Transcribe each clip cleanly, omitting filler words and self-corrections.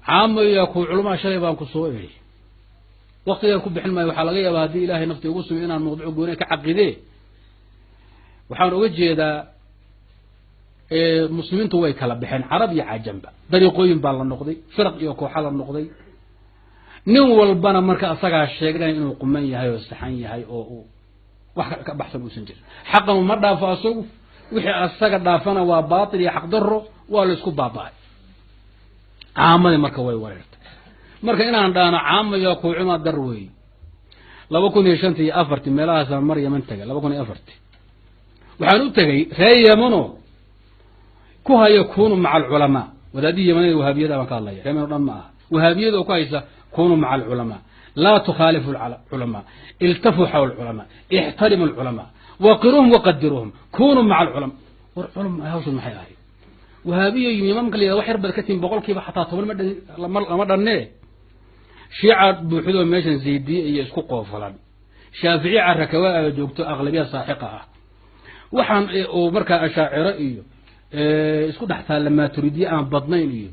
Caamayaa ku culumaa shalay baan ku soo idhi, waktigaan ku bixin maayo. Waxaa laga yaabaa haddii ilaahay nafti ugu sugay inaan mawduuc gooni ka caqidee. Waxaan uga jeedaa muslimiintu way kala baxeen, carab iyo cajamba, dariiqooyin baa la noqday, firaq iyo kooxa la noqday. Nin walbana marka asagaa sheegnay inuu quman yahay oo saxan yahay oo uu wax ka baxsan uusan jirin. Xaqan uma dhaafo asagu, wixii asaga dhaafana waa baatil iyo xaqdaro, waa la isku baaba'ay. Caamadii marka way wareertay. Marka inaan dhahno caamayo kuucuma dar weey. 2005 iyo 4-tii meelahaasaan mar Yaman tegay. 2004-tii waxaan u tegey reer Yamano ku haya kunu maca alculamaa. Wadaadihii Yamanida wahaabiyada baan ka hadlaya, reer Yaman o dhan ma aha. Wahaabiyada oo ku haysa kunuu maca alculamaa, laa tukhaalifu alculamaa, iltafuu xawla alculamaa, ixtarimu alculamaa, waqiruuhum waqadiruuhum, kunuu maca alculamaa. War culum hawshan maxay ahayd? Wahaabiya imaamka la yihahdo wax yar baad ka tihin, boqolkiiba xataa 10 lama dhannee. Shiica buuxdoo meeshan zaydiye iyo isku qoofalan, shaaficiye carakawa aba joogto, aqlabiya saaxiqa ah, waxaan uu markaa ashaaciro iyo isku dhex taalla, maaturidiye aan badnayn iyo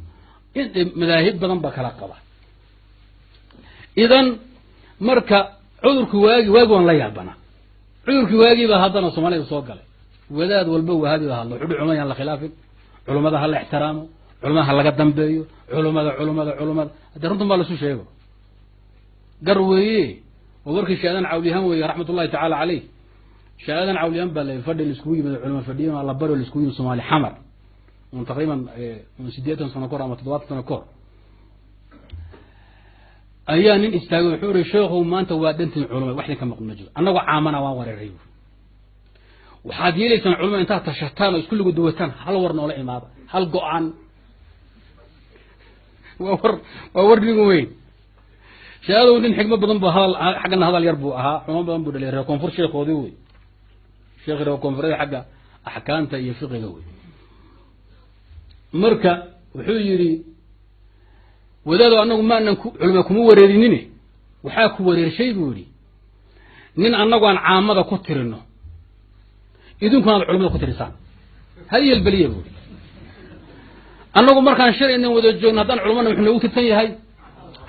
madaahib badan ba kala qaba. Idan marka cudurki waagi waagi waan la yaabanaa, cudurkii waagii baa haddana soomaalida soo galay. Wadaad walba wahaabi ba hadlo, wuxuu culumada yaan la khilaafin, culummada ha la ixtiraamo, culumada ha laga dambeeyo, culumada culumada culumada. Haddii runtan baa lasu sheego gar weeye. Oo warkii Shaadan Cawliyahaan weeye, raxmat ullahi tacaala caleyh. Shaadan Cawliyahaan baa la fadhi laiskugu yimid, culama fadhiyan alla baro laiskugu yimid Soomaali Xamar un taqriiban un 80 sano kahor ama 70 sano kahor ayaa nin istaagay. Wuxuu ihi, sheekhow, maanta waa dhantiin culama, wax idinka maqan ma jiro, annagoo caamana waan wareeray. Waxaad yeelaysaan culama intaad tashataan oo isku lugu duwataan, hal war noola imaada, hal go-aan. Waa war, waa war nin weyn. Sheeadow nin xikmo badan bu hadal, xaggana hadal yar buu ahaa, xumo badan buu dhaliyay. Reer koonfur sheekoodii wey, sheekhi reer koonfureed xagga axkaamta iyo fiqiga wey. Marka wuxuu yidhi, wadaado, anagu maanan culima kuma wareerinine, waxaa ku wareershay buu yidhi nin annagu aan caamada ku tirino, idinkuna aad culamada ku tirisaan. Hal yelbeliya buu yidhi, annagu markaan shalaynan wada joogno haddaan culamana wuxuu noogu tirsan yahay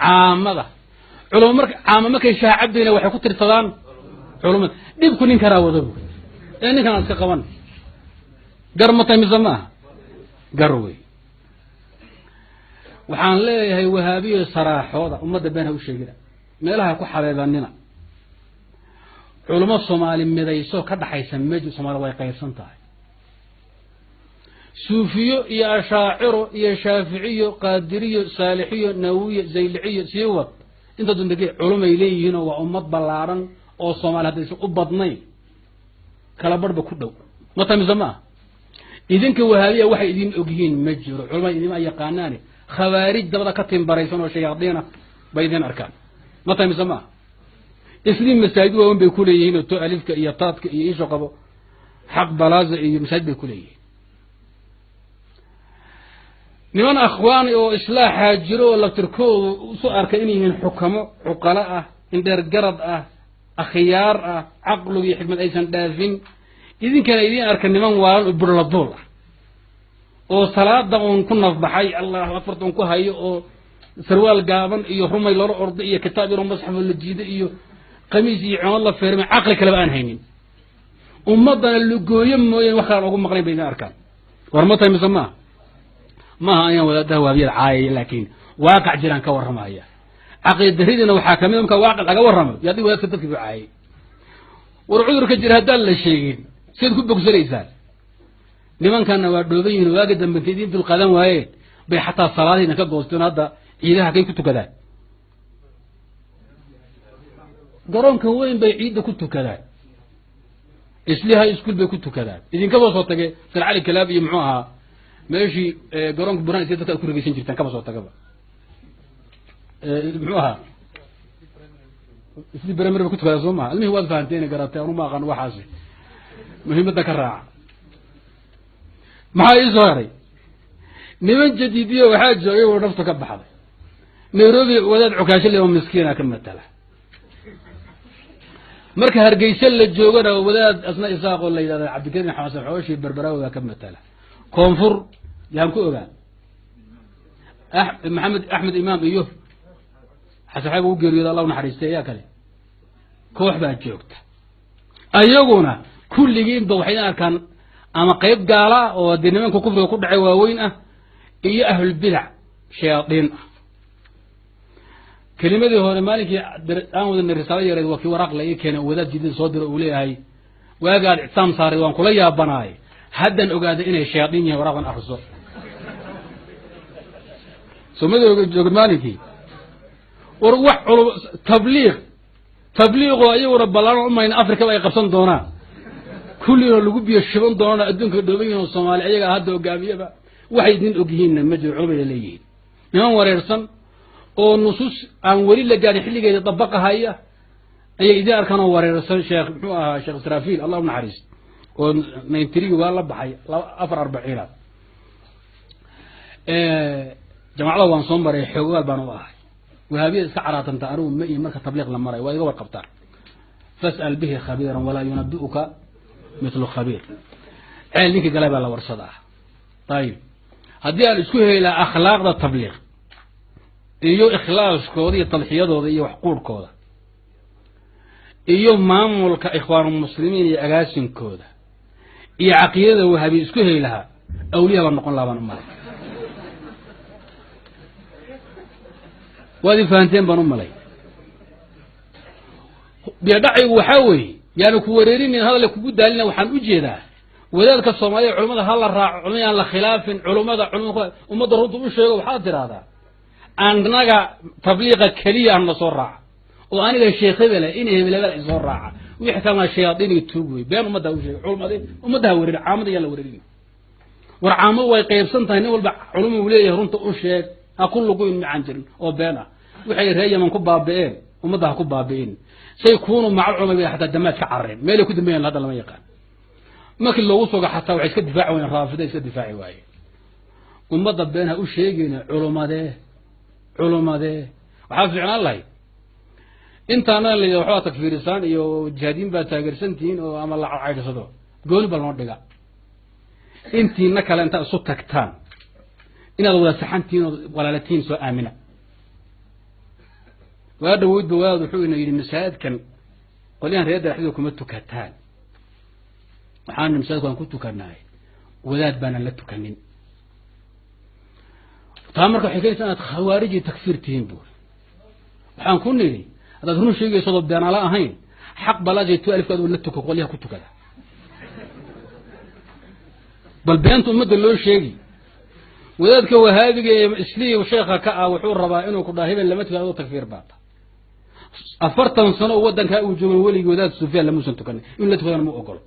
caamada. Culamo marka caama markay shaha cabayna waxay ku tirsadaan culamada. Dhibku nin kanaa wada buy ee ninkan aan iska qaban. Gar ma tahay mise maaha? Gar wey. Waxaan leeyahay wahaabiyo saraaxooda, ummadda been ha u sheegina, meelaha ku xabeebanina. Culamo Soomaali midayso ka dhaxaysa meji, Somaali way qaybsan tahay. Suufiyo iyo ashaaciro iyo shaaficiyo, qaadiriyo, saalixiyo, nawiyo, zayliciyo, sii wad inta dundege, culumay leeyihiinoo waa ummad ballaadhan oo Soomaali haddaysan u badnayn kala barhba ku dhow. Ma tahay mise maaha? Idinka wahaabiya waxay idin ogyihiin ma jiro, culamada idinma yaqaanaane, khawaarij dabada ka timbaraysan oo shayaadiina bay idin arkaan. Ma tahay mise maaha? Isliin masaajid waawen bay kuleeyihiin oo to alifka iyo taadka iyo isho qabo xaq balaaza iyo masaajid bay kuleeyihiin. Niman akhwaani oo islaaxaa jiro oo laftirkoodu isu arkay inay yihiin xukamo cuqalo ah, indheer garad ah, akhyaar ah, caqligu iyo xikmad aysan dhaafin, idinkana idiin arka niman waalan oo burladuul ah oo salaada uun ku nafbaxay, Allahu akbarta un ku hayo, oo sarwaal gaaban iyo rumay loola orday iyo kitaab yaroo masxafoo la jiiday iyo qamiis iyo cumad la feermay, caqli kaleba aan haynin, ummaddana lugooyo mooyeen wax kalaan ugu maqnayn bay idin arkaan. War ma tahay mise maaha? Maaha ayaan wadaadaha waabiyada caayaya, laakiin waaqac jiraan ka warramaya. Caqiida darridiina waxaa kamid marka waaqac laga warramo yo adig wadaadka dadkii bu caayay. War cudurka jira haddaan la sheegin siad ku bogsanaysaan? Nimankanna waa dhooban yihin, waagi dambe intay idiin dulqaadan waayeen bay xataa salaadiina ka goosteen. Hadda ciidaha kay ku tukadaan garoonka weyn bay ciidda ku tukadaan, isliha iskuol bay ku tukadaan. Idinkaba soo tage sar Cali Kalaab iyo muxuu ahaa meeshii garoonka buran is dadka ad ku regeysan jirtaan, kaba soo tagaba muxuu ahaa isli bremer bay ku tukadaan. Soo maha? Almihii waad fahanteen, garatay, anu ma aqaan waxaasi muhiimadda ka raaca. Maxaa ii soo haray? Niman jadiidiyo waxaa joogay oo naftu ka baxday Nairobi, wadaad cukaasho le oo miskiina ka matala. Marka Hargeysa la joogana wadaad asna Isaaqoo la yidhahda Cabdikarim Xasan Xooshi Berberaawi baa ka matala. Koonfur yaan ku ogaa Maxamed Axmed Imaam iyo xasaxaab ugu geeriyooda, Allah u naxariistay, ayaa kale koox baa joogta. Ayaguna kulligiinba waxay arkaan ama qayb gaala oo dee nimanka kufriga ku dhacay waaweyn ah iyo ahlulbidac shayaadiin ah. Kelimadii hore maalinkii aan wadanay risaalo yareed waa kii waraaq la ii keenay oo wadaad jidid soo diro uu leeyahay waaga aad ictisaam saaray waan kula yaabanaay, haddaan ogaaday inay shayaadiin yihiin, waraaqdan akriso. Soomada joogin maalinkii war wax culum tabliiq tabliiqoo ayaguna ballaan umayna Afrikaba ay qabsan doonaan, kulliina lagu biyo shiban doonaan, adduunka dhooban yihin oo Soomaali ayagaa hadda hogaamiyaba waxay idin og yihiinna ma jiro. Culumay leeyihiin niman wareersan oo nusuus aan weli la gaarin xilligeeda dabaqahaya ayay idin arkaan oo wareersan. Sheekh muxuu ahaa, Sheekh Israafiil, Allah u naxariist, oo 93 waa la baxay 4 arbaciinaad jamacada waan soo maray, xoogaal baan u ahay. Wahaabiyada iska caraatanta anigu ma iyo marka tabliiq la maray waa iga warqabtaan. Fas'al bihi khabiiran walaa yunabi'uka mithlu khabiir. Ceel ninkii galay baa la warsadaa. Ayib, haddii aan isku heli lahaa akhlaaqda tabliiq iyo ikhlaaskooda iyo tadxiyadooda iyo waxquurhkooda iyo maamulka ikhwaanulmuslimiin iyo agaasinkooda iyo caqiidada wahaabiya isku heli lahaa, awliya baan noqon lahaa baan u malay. Waad i fahanteen baan u malay. Biyadhacaygu waxaa weeye yaanu ku wareerinin, hadalla kugu daalina. Waxaan u jeedaa wadaadka Soomaaliya culamada ha la raaco, culamada aan la khilaafin, culamada ummadda runta u sheego. Waxaad tidhaahdaa annaga tabliiqa keliya aan na soo raaca oo aniga sheekh hebela in hebel hebel isoo raaca, wixii kalena shayaadiin iyo tuug wey. Been ummadda u sheegay, culamada ummadda ha wareerin, caamada yaan la wareerin. War caamadu way qaybsan tahay, nin walba culum uu leeyahay, runta u sheeg, ha ku luguyn macaan jirin oo been ah. Waxay reer Yaman ku baabi'een ummadda ha ku baabi'in. Say kuunu macal culama bay xataa damaad ka carareen, meelay ku dambeeyeen hadda lama yaqaan. Markii loogu soga xataa waxay iska difaaci waayeen, raafida iska difaaci waayeen. Ummadda been ha u sheegayna, culumadee culumadee waxaa fiicnaan lahayd intaana la waxbaa takfiirisaan iyo jihaadiin baa taageersantihiin oo ama la caydhsado gooni ba loo dhiga. Intiina kale intaad isu tagtaan inaad wada saxantihiin oo walaalatihiin soo aamina. Waa dhawoydba wadaad wuxuu ina yidhi masaajidkan qolyahan reer daraxdooda kuma tukataan. Waxaan masaajidka waan ku tukanaay, wadaad baanan la tukanin. Taa marka waxay keenaysaa inaad khawaarij iyo takfiir tihiin buuri. Waxaan ku nidhi haddaad run sheegayso beenaala ahayn, xaq balaasay tu alifka aduu la tuko qolyaha ku tukada. Bal beenta ummadda loo sheegi. Wadaadka wahaabiga ee islii sheekha ka ah wuxuu rabaa inuu ku dhaha hebel lama tukado, adoo takfiir baata. 40 sano oo waddankaa uu joogan weligii wadaad sufyaan lamuusan tukanin, inuu la tukadana ma ogolo.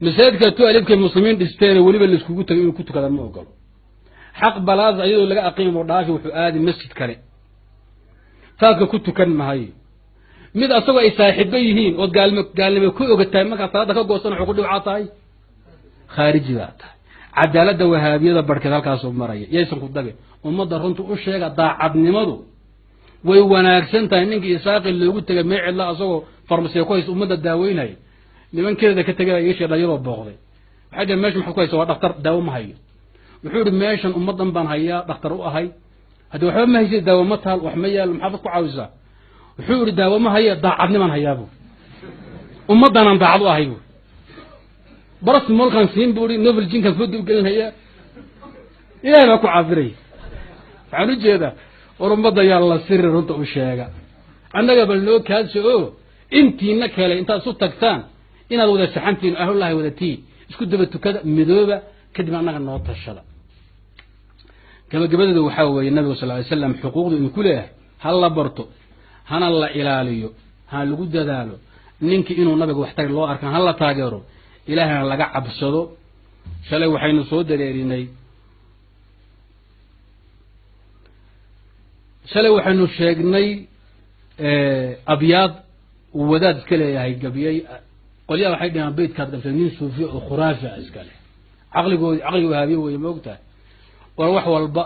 Masaajidka tu alifkay muslimiin dhisteene weliba laiskugu tagay inuu ku tukadaan ma ogolo. Xaq balaas ayadoo laga aqiimo dhaafi wuxuu aadi masjid kale, taadka ku tukan mahayo. Mid asagoo ay saaxiibo yihiin ood gaalimo gaalnimo ku ogatahay markaa salaada ka goosan wuxuu ku dhibcaa tahay khaariji baa tahay. Cadaaladda wahaabiyada barhkeed halkaasuu maraya, yaysan ku dagin. Ummadda runta u sheega, daacadnimadu way wanaagsan tahay. Ninkii isaaqi loogu tegay mee cidla asagoo farmasiya ku haysta ummadda daaweynaya, nimankeeda ka tegay iga sheedha iyadoo booqday waxay dhaheen meesha maxaad ku haysa? Waa dhakhtar, daawo ma hayo. Wuxuu yihi meeshan ummaddan baan hayaa, dhakhtar u ahay. Haddii waxba ma haysa, daawo ma taal, wax ma yaalo, maxaad ku caawisaa? Wuxuu yihi daawo ma haya, daacadnimaan hayaa bu, ummaddanaan daacad u ahay bu, baras molkan siin bu i, novel jinkan fooda u gelinhayaa, ilahay baa ku caafiraya. Waxaan u jeedaa war ummadda yaa la siri, runta u sheega. Annaga bal noo kaadso oo intiina kale intaad isu tagtaan inaad wada saxantihiin, ahlullahi wada tihiin, isku daba tukada, midooba, kadib annaga noo tashada. Gabagabadeedu waxaa weeye nabigu sal ly slam xuquuqdu idinku leeyahay ha la barto, hana la ilaaliyo, ha lagu dadaalo. Ninkii inuu nabiga waxtari loo arkaan ha la taageero, ilaahayna laga cabsado. Shalay waxaynu soo dareerinay, shalay waxaynu sheegnay abyaad uu wadaad iska leeyahay gabiyey. Qolyaha waxay dhahaan beytkaad qabtay nin suufiya oo khuraafi ah iska leh, caqligoodi caqligi wahaabiye weye maogtahay. War wax walba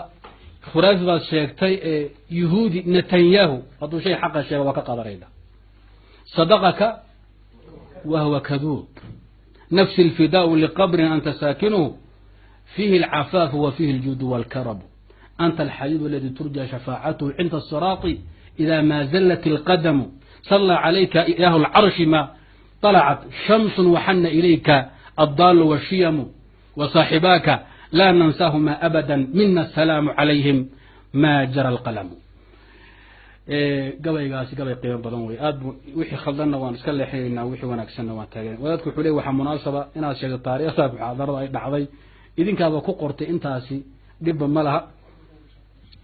khuraafi baad sheegtay ee yuhuudi Netanyahu hadduu shay xaqa sheega waa ka qadanayna. Sadaqaka wahwa kaduub, nafsi alfidaau liqabrin anta saakinuhu Fiihi alcafaafu wa fiihi aljuudu waalkarabu, anta alxabiibu aladi turja shafaacatuhu cinda asiraati ida ma zallat alqadamu, sallaa calayka ilaahu alcarshi ma طلعت شمس وxن إليka الضال والشhyم وصاaحباka لا ننساهma أبدا mina السلام عalayهم ma jarى الqلم. Gabaygaasi gabay qiimo badan wey. Aad bu wixii khaldanna waan iska leexinaynaa, wixii wanaagsanna waan taageena. Wadaadku wuxuu ley waxaa munaasaba inaad sheegto taariikhda muxaadarada ay dhacday, idinkaaba ku qortay, intaasi dhibba ma laha.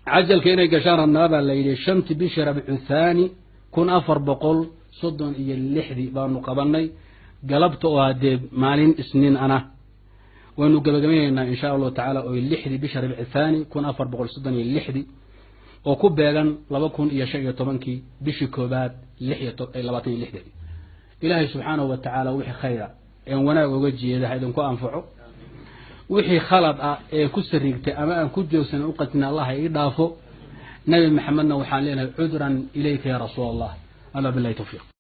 Cajalka inay gashaan rabnaa baa la yidhi. 5-tii bishii Rabicu Thaani 1436-dii baanu qabanay, galabta oo hadee maalin Isniin ana waynu gabagabaynaynaa insha Allahu tacaala, oo 6-dii bisha Rabici Thaani 1436-dii, oo ku beegan 2015-kii bishii koobaad 26-deedii. Ilaahay subxaanahu wa tacaala wixii khayra een wanaag oga jeeda ha idinku anfaco, wixii khalad ah ee ku sariigtay ama aan ku joogsan u qadina Allah ii dhaafo. Nabi Maxamedna waxaan leenahay cudran ilayka ya rasuul Allah. Alla bilahi tawfiiq.